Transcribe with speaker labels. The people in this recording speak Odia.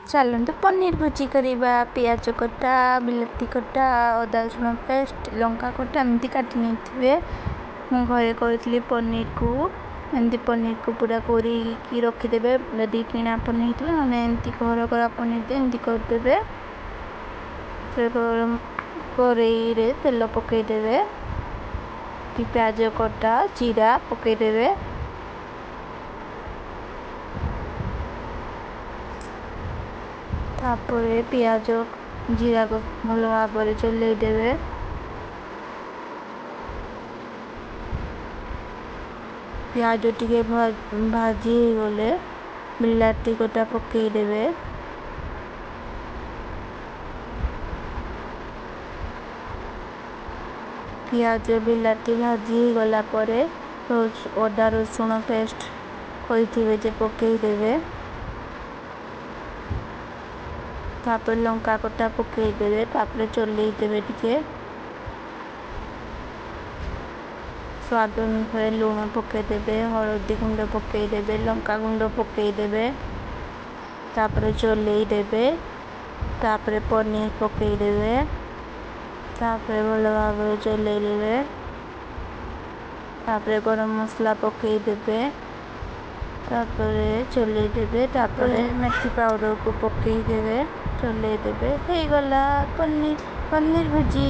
Speaker 1: ଚାଲନ୍ତୁ ପନିର ଭୁଜି କରିବା। ପିଆଜ କଟା, ବିଲାତି କଟା, ଅଦା ରସୁଣ ପେଷ୍ଟ, ଲଙ୍କା କଟା ଏମିତି କାଟି ନେଇଥିବେ। ମୁଁ ଘରେ କରିଥିଲି। ପନିରକୁ ଏମିତି ପନିରକୁ ପୁରା କୋରିକି ରଖିଦେବେ ଯଦି କିଣା ପନିର ହେଇଥିବ, ନହେଲେ ଏମିତି ଘର କରା ପନିର ଏମିତି କରିଦେବେ। କରେଇରେ ତେଲ ପକାଇଦେବେ, ପିଆଜ କଟା, ଜିରା ପକାଇଦେବେ। ତାପରେ ପିଆଜ ଜିରାକୁ ଭଲ ଭାବରେ ଚଲେଇ ଦେବେ। ପିଆଜ ଟିକେ ଭାଜି ହେଇଗଲେ ବିଲାତି କଟା ପକାଇଦେବେ। ପିଆଜ ବିଲାତି ଭାଜି ହେଇଗଲା ପରେ ଅଦା ରସୁଣ ପେଷ୍ଟ କରିଥିବେ ଯେ ପକାଇଦେବେ। ତାପରେ ଲଙ୍କା କଟା ପକାଇଦେବେ, ତାପରେ ଚଲେଇ ଦେବେ ଟିକେ। ସ୍ୱାଦ ଅନୁସାରେ ଲୁଣ ପକାଇଦେବେ, ହଳଦୀ ଗୁଣ୍ଡ ପକାଇଦେବେ, ଲଙ୍କା ଗୁଣ୍ଡ ପକାଇଦେବେ, ତାପରେ ଚଲେଇ ଦେବେ। ତାପରେ ପନିର ପକାଇଦେବେ, ତାପରେ ଭଲ ଭାବରେ ଚଲେଇ ଦେବେ। ତାପରେ ଗରମ ମସଲା ପକାଇଦେବେ, ତାପରେ ଚଲେଇ ଦେବେ। ତାପରେ ମେଥି ପାଉଡ଼ରକୁ ପକାଇଦେବେ, ଚଲେଇ ଦେବେ। ହେଇଗଲା ପନିର ଭୁଜି।